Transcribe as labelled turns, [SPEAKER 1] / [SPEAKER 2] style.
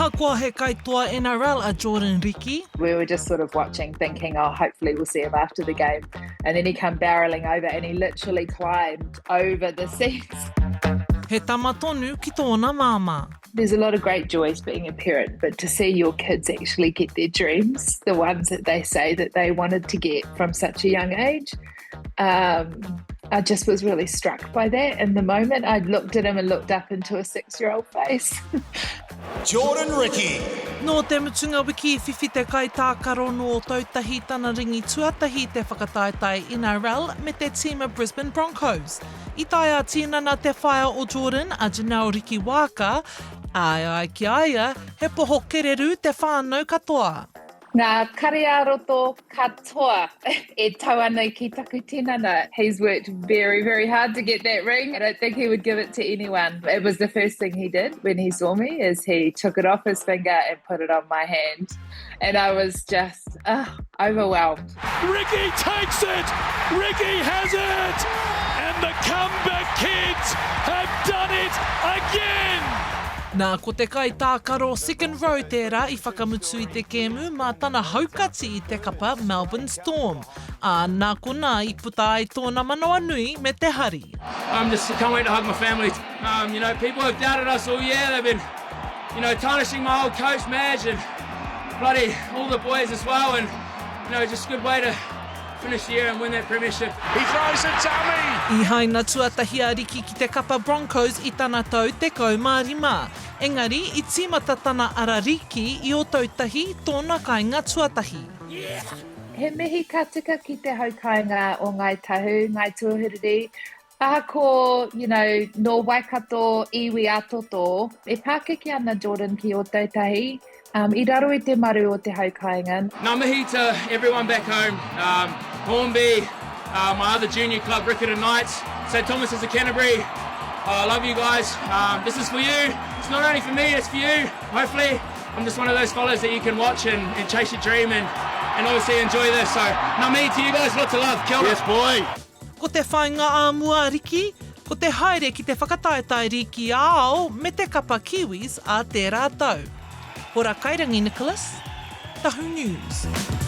[SPEAKER 1] Ahakoa he kaitoa NRL a Jordan Riki.
[SPEAKER 2] We were just sort of watching thinking, oh, hopefully we'll see him after the game. And then he come barreling over and he literally climbed over the seats.
[SPEAKER 1] He tama tonu ki tōna māmā.
[SPEAKER 2] There's a lot of great joys being a parent, but to see your kids actually get their dreams, the ones that they say that they wanted to get from such a young age, um, I just was really struck by that in the moment. I looked at him and looked up into a six-year-old face.
[SPEAKER 3] Jordan Riki.
[SPEAKER 1] Nō te mutunga wiki i whiwhi te kaitākaro nō Ōtautahi tana ringi tuatahi i te whakataetae NRL me te tīma Brisbane Broncos. I tae ā-tinana te whaea o Jordan, a Janelle Riki Waaka, ā, e ai ki a ia, he poho kererū te whānau katoa.
[SPEAKER 2] Ngā kare ā-roto katoa e tau ana ki taku tinana. He's worked very, very hard to get that ring. I don't think he would give it to anyone. It was the first thing he did when he saw me is he took it off his finger and put it on my hand. And I was just uh, overwhelmed.
[SPEAKER 4] Ricky takes it! Ricky has it! And the comeback kids have done it again!
[SPEAKER 1] Nā, ko te kaitākaro second row tērā i whakamutu i te kēmu mā tana haukati i te kapa Melbourne Storm, ā, nā konā i puta ai tōna manawanui me te hari.
[SPEAKER 4] I'm just can't wait to hug my family. Um, you know, people have doubted us all year. They've been, you know, tarnishing my old coach, Madge, and bloody all the boys as well. And, you know, just a good way to finish the year and win that premiership.
[SPEAKER 3] He throws a dummy!
[SPEAKER 1] I haina tuatahi a Riki ki te kapa Broncos i tana tau 15. Engari, i tīmata tana ara riki i Ōtautahi, tōna kāinga tuatahi.
[SPEAKER 2] He mihi ka tika ki te hau kāinga o Ngāi Tahu, Ngāi Tūāhuriri, Ahakoa, you know, nō Waikato iwi a Toto, e pākeke ana Jordan ki Ōtautahi, um, i raro i te maru o te hau kāinga.
[SPEAKER 4] Ngā mihi to everyone back home, um, Hornby, uh, my other junior club Riccarton Knights, St Thomas's of Canterbury, I love you guys, um, this is for you, it's not only for me, it's for you, hopefully I'm just one of those fellas that you can watch and, and chase your dream and, and obviously enjoy this, so ngā mihi to you guys, lots of love, kia ora.
[SPEAKER 3] Yes boy!
[SPEAKER 1] Ko te whāinga ā-mua riki, ko te haere ki te whakataetae rīki ā-ao me te kapa Kiwis ā tērā tau. Hora Kairangi Nicholas, Tahu News.